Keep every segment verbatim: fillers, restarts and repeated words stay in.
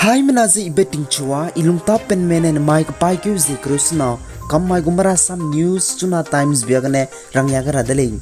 Haimena ze I Betingchua, I lungtap penme ne nemai kepaîkeu zie kereu sena, kam mai gu Marasam News, Chuna Times bia gene ranglia gai ra de lei.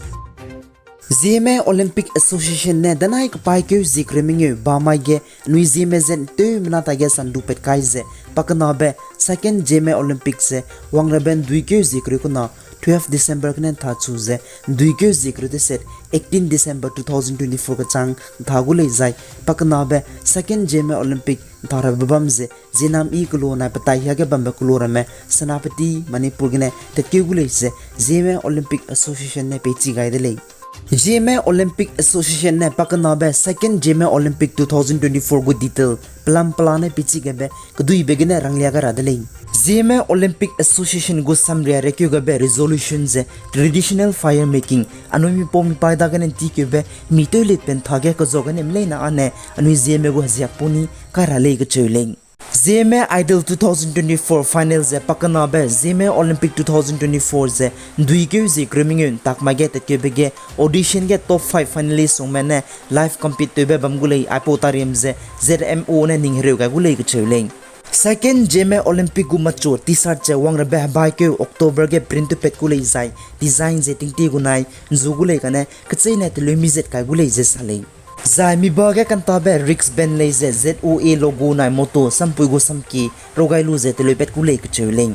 Zeme Olympic Association ne danai kepaîkeu zie kereu mengeu ba mai ge anui Zeme ze nteumena taige sandu pat kai ze, pakenabe Second Zeme Olympic ze wangrabe nduikeu zie kereu kena twelve December gene ntha chu ze, nduikeu zie kereu teset eighteen December two thousand twenty-four kechang ntha gu lei zai, pakenabe Second Zeme Olympic ntha rabe bam ze, Zienami kelo nai petai hiage bambe kelo ramme Senapati, Manipur gene tatkeu gu lei ze, Zeme Olympic Association ne peichi gai de lei. Zeme Olympic Association ne pakenabe Second Zeme Olympic two thousand twenty-four gu detail pelam pela ne peichi gaibe keduibe gene ranglia gai ra de lei. Zeme Olympic Association gu samria rekeu gaibe resolution ze traditional fire making, anui mipau mipaî dagene ntikeube mi tewlit pen thage kezau gene mleina ane anui Zeme gu heziak puni kai ra lei kecheu lei. Zeme Idol two thousand twenty-four final ze pakenabe Zeme Olympic two thousand twenty-four ze nduikeu zie kereu mengeu ntak mai ge tatkeube ge audition ge top five finalist sungme ne live compete tewbe bam gu lei aipau tariam ze Z M O ne ning hereu gai gu lei kecheu lei. Second Zeme Olympic gu machu T-shirt ze wangrabe hebaikeu October ge print tew pat gu lei zai design ze tingtie gu nai nzu gu lei kane kecheîne teleu mi zet kai gu lei ze sa lei. Zai mi ba ge kantabe risk band lei ze Z O A logo nai motto sampui gu samki rau gai lu ze teleu pat gu lei kecheu lei.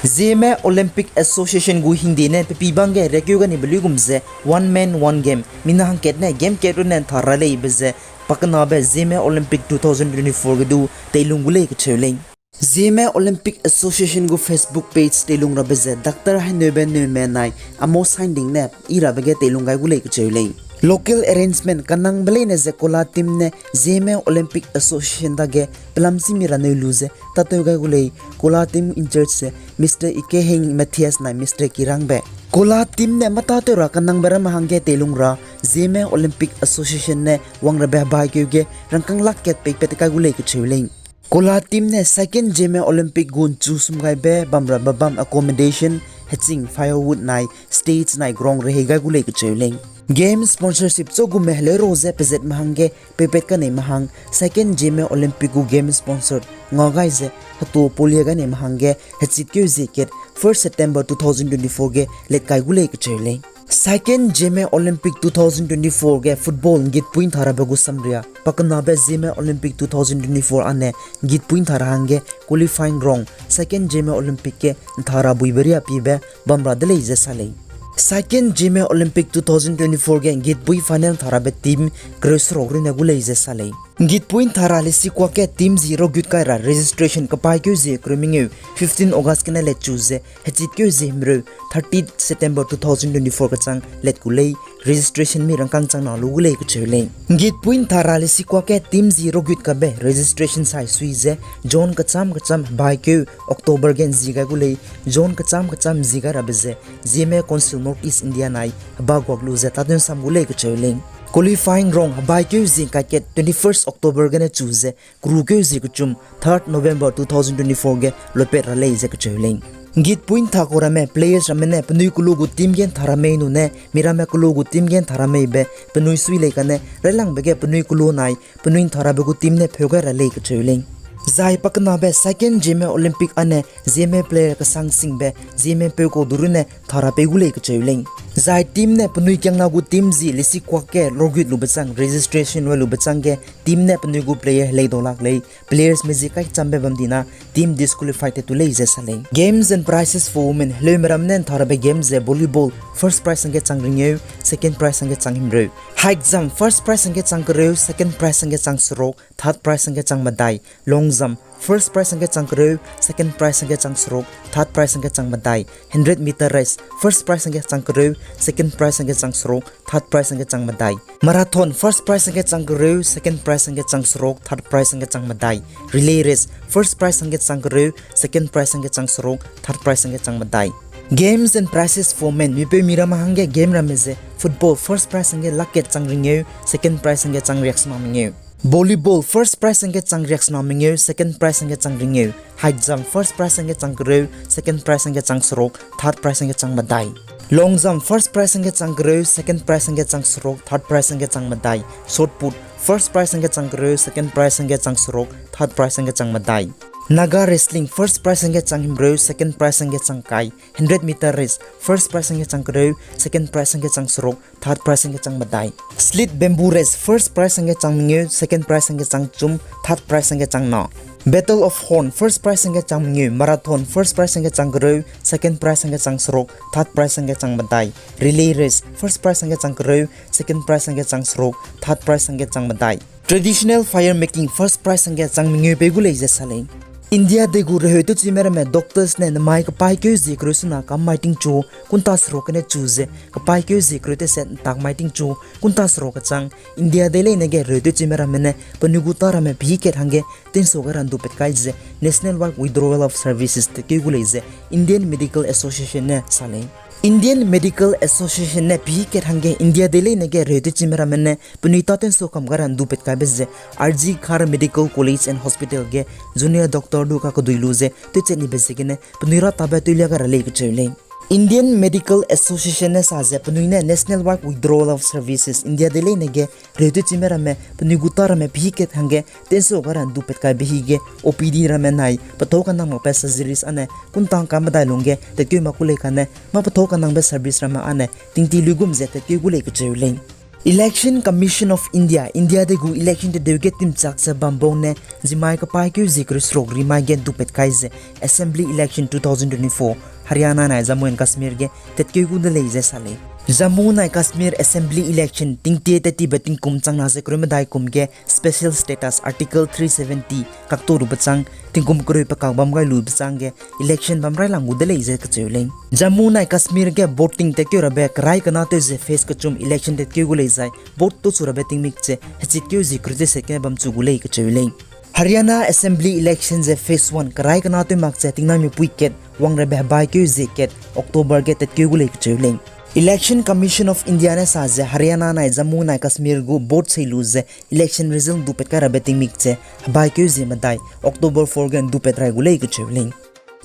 Zeme Olympic Association gu hingde ne pepi bang ge rekeu gai nibe luigum ze one man one game mina hangkat ne game kat runne ntha ra leibe ze pakenabe Zeme Olympic two thousand twenty-four ge du teilung gu lei kecheu lei. Zeme Olympic Association gu Facebook page teilung rabe ze Doctor Haineube Neume nai amo signing ne i rabe ge teilung gai gu lei kecheu lei. Local arrangement kanangbe leine ze Kola team ne Zeme Olympic Association dage pelam simi ra neu lu ze tatew gai gu lei. Kola team in-charge ze Mister Ikehing Matthias nai Mister Kirangbe. Kola team ne matatew ra kanangbe ramme hangge teilung ra Zeme Olympic Association ne wangrabe hebaikeu ge rangkâng lak kat peipat kai gu lei kecheu lei. Kola team ne Second Zeme Olympic gu nchu sum gaibe bamrabe bam accommodation, heching, firewood nai stage nai ground rehei gai gu lei kecheu lei. Game sponsorship cho gume heleu ro ze pezatme hangge peipat kaneime hang Second Zeme Olympic gu game sponsor nga gai ze hetu polie gai neime hangge hechitkeu zie kat first September two thousand twenty-four ge let kai gu lei kecheu lei. Second Zeme Olympic two thousand twenty-four ge football ngitpui ntha rabe gu samria pakenabe Zeme Olympic two thousand twenty-four ane ngitpui ntha ra hangge qualifying round Second Zeme Olympic ge ntha ra buibe riapiebe bam ra de lei ze sa lei. Second Zeme Olympic two thousand twenty-four ge ngitpui final ntha rabe team kereu seruk runne gu lei ze sa lei. Ngitpui ntha ra lesikuak ge team zi rogut kai ra registration kepaîkeu zie kereu mengeu fifteen August gene let chu ze hechitkeu zie himreu thirty September two thousand twenty-four kechang let gu lei. Registration mi rangkâng chang na lu gu lei kecheu lei. Ngitpui ntha ra lesikuak ge team zi rogut kabe registration sai sui ze June kecham kecham hebaikeu October ge nzi gai gu lei. June kecham kecham nzi gai rabe ze Zeme Council North East India nai heba guak lu ze tadun sam gu lei kecheu lei. Qualifying round hebaikeu zie kaikat twenty-first October gene chu ze kerukeu zie kechum third November two thousand twenty-four ge lotpat ra lei ze kecheu lei. Ngitpui ntha kau ramme players ramme ne penui kelo gu team ge ntha ra mei nune miramme kelo gu team ge ntha ra meibe penui sui lei kane railangbe ge penui kelo nai penui ntha rabe gu team ne pheu gai ra lei kecheu lei. Zai pakenabe Second Zeme Olympic ane Zeme player kesang singbe Zeme peu kau du runne ntha ra pei gu lei kecheu lei. Zai team ne penui kiangna gu team zi lesikuak ge rogut lube chang registration wai lube chang ge team ne penui gu player helei dau lak lei. Players me zi kaikchambe bam dina team disqualify te tu lei ze sa lei. Games and prizes for women, heleume ramme ne ntha rabe game ze volleyball, first prize hangge chang ringeu, second prize hangge chang himreu. High jump, first prize hangge chang kereu, second prize hangge chang seruk, third prize hangge chang medai. Long jump, first prize hangge chang kereu, second prize hangge chang seruk, third prize hangge chang medai. Hundred meter race, first prize hangge chang kereu, second prize hangge chang seruk, third prize hangge chang medai. Marathon, first prize hangge chang kereu, second prize hangge chang seruk, third prize hangge chang medai. Relay race, first prize hangge chang kereu, second prize hangge chang seruk, third prize hangge chang medai. Games and prizes for men, mipeu miramme hangge game ramme ze football, first prize hangge lakket chang ringeu, second prize hangge chang riaksena mengeu. Volleyball, first prize hangge chang riaksena mengeu, second prize hangge chang ringeu. High jump, first prize hangge chang kereu, second prize hangge chang seruk, third prize hangge chang medai. Long jump, first prize hangge chang kereu, second prize hangge chang seruk, third prize hangge chang medai. Shot put, First prize hangge chang kereu, second prize hangge chang seruk, third prize hangge chang medai. Naga wrestling, first prize hangge chang himreu, second prize hangge chang kai. Hundred meter race, first prize hangge chang kereu, second prize hangge chang seruk, third prize hangge chang medai. Slit bamboo race, first prize hangge chang mengeu, second prize hangge chang chum, third prize hangge chang na. Battle of Horn, first prize hangge chang mengeu, marathon, first prize hangge chang kereu, second prize hangge chang seruk, third prize hangge chang medai. Relay race, first prize hangge chang kereu, second prize hangge chang seruk, third prize hangge chang medai. Traditional fire making, first prize hangge chang mengeu pei gu lei ze sa lei. India dei gu reheu tewchime ramme doctors ne namai kapaîkeu zie kereu sena kam mai tingchu, kunta seruk gene chu ze, kapaîkeu zie kereu teset ntak mai tingchu, kunta seruk kechang, India dei leine ge reheu tewchime ramme ne penui gu tâ ramme pehî kat hangge tensua gai ra ndu pat kai ze National Wide Withdrawal of Services tatkeu gu lei ze Indian Medical Association ne sa lei. Indian Medical Association ne pehî kat hangge India dei leine ge reheu tewchime ramme ne penui tâ tensua kam gai ra ndu pat kaibe ze R G Kar Medical College and Hospital ge junior doctor du kakedui lu ze tewchat nibe ziegene penui râtabe tewlia gai ra lei kacheu lei. Indian Medical Association ne sa ze penui ne National Wide Withdrawal of Services India dei leine ge reheu tewchime ramme penui gu tâ ramme pehî kat hangge tensua gai ra ndu pat kaibe hige O P D ramme nai pethâu kanang makbe surgeries âne kuntang ka medai lungge tatkeu mak ku lei kane mâ pethâu kanangbe service ramme âne tingti luigum ze tatkeu gu lei kacheu lei. Election Commission of India, India dei gu election tedeu ge timchak ze bam bau ne zimai kapaîkeu zie kereu seruk rimai ge ndu pat kai ze Assembly Election two thousand twenty-four Haryana nai Jammu and Kashmir ge tatkeu gu de lei ze sa lei. Jammu nai Kashmir Assembly Election tingtie tattibe tingkum changna ze kereu medai kum ge Special Status Article three seventy kaktorube chang tingkum kereu pe kak bam gai lube chang ge election bam railang gu de lei ze kacheu lei. Jammu nai Kashmir ge voting tatkeu rabe kerai kena tew ze phase kechum election tatkeu gu lei zai vote tewchu rabe tingmik ze hechitkeu zie kereu teset gene bam chu gu lei kacheu lei. Haryana Assembly Election ze phase one kerai kena tew mak ze tingnai mipui kat wang rabe hebaikeu zie kat October ge tatkeu gu lei kacheu lei. Election Commission of India ne sa ze Haryana nai Jammu nai Kashmir gu vote sei lu ze election result ndu pat kai rabe tingmik ze hebaikeu zie medai October four ge ndu pat rai gu lei kacheu lei.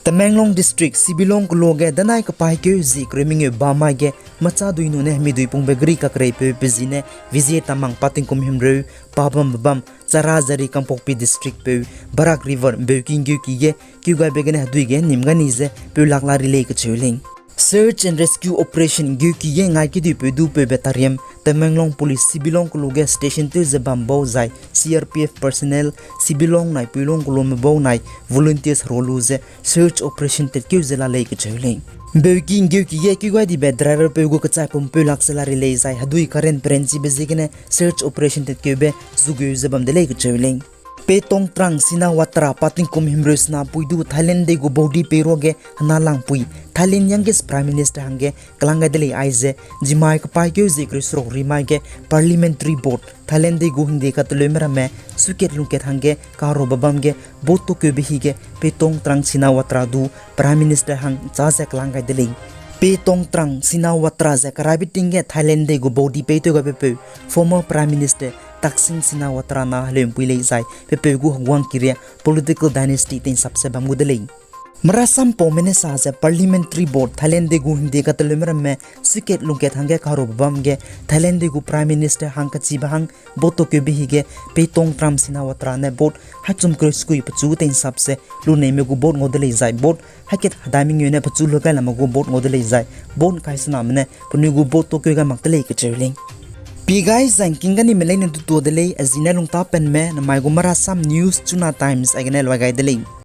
Tamenglong District, Sibilong kelo ge danai kapaîkeu zie kereu mengeu bam mai ge mâcha dui nu ne hemi dui pungbe geri kakereipeu pe zi ne Vijay Tamang pa tingkum himreu, pa bambe bam Charazari Kangpokpi District peu Barak River mbeuki nggeuki ge keu gaibe gene hedui ge nim gai ni ze peu lak la ri lei kacheu lei. Search and Rescue Operation nggeuki ge ngai keduipeu du peube tariam Tamenglong Police Sibilong kelo ge station tew ze bam bau zai C R P F personnel Sibilong nai Puilong kelome bau nai volunteers hera lu ze search operation tatkeu ze la lei kacheu lei. Mbeuki nggeuki ge keu gai dibe driver peu gu kechai pumpeu lak ze la ri lei zai hedui karen perenchibe ziegene search operation tatkeube zugeu ze bam de lei kacheu lei. Petongtrang Shinawatra pa tingkum himreu sena pui du Thailand dei gu body pei ruage hena langpui Thailand youngest Prime Minister hangge kelang gai de lei aize, zimai kapaîkeu zie kereu seruk rimai ge Parliamentary Vote Thailand dei gu hingde kateleume ramme suikat lungkat hangge kaherobe bam ge vote tokeube hige Petongtrang Shinawatra du Prime Minister hang châ ze kelang gai de lei. Petongtrang Shinawatra ze keraibe ting ge Thailand dei gu body peitew gaibepeu former Prime Minister Thaksin Shinawatra na heleumpui lei zai pepeu gu heguangki ria political dynasty teinsap ze bam gu de lei. Merasampaume ne sa ze Parliamentary Vote Thailand dei gu hingde kateleume ramme suikat lungkat hangge kaherobe bam ge Thailand dei gu Prime Minister hang kachibe hang vote tokeube hige Petongtrang Shinawatra ne vote haichum kereu sekui pechu teinsap ze luneime gu vote ngau de lei zai vote haikat hedai mengeu ne pechu lu gai lame gu vote ngau de lei zai vote kai sename ne penui gu vote tokeu gai mak de lei kacheu lei. Pi gai zangking ganime leine du tuâ de lei, a zi ne lungtapenme namai gu Marasam News Chuna Times aigene luai gai de lei.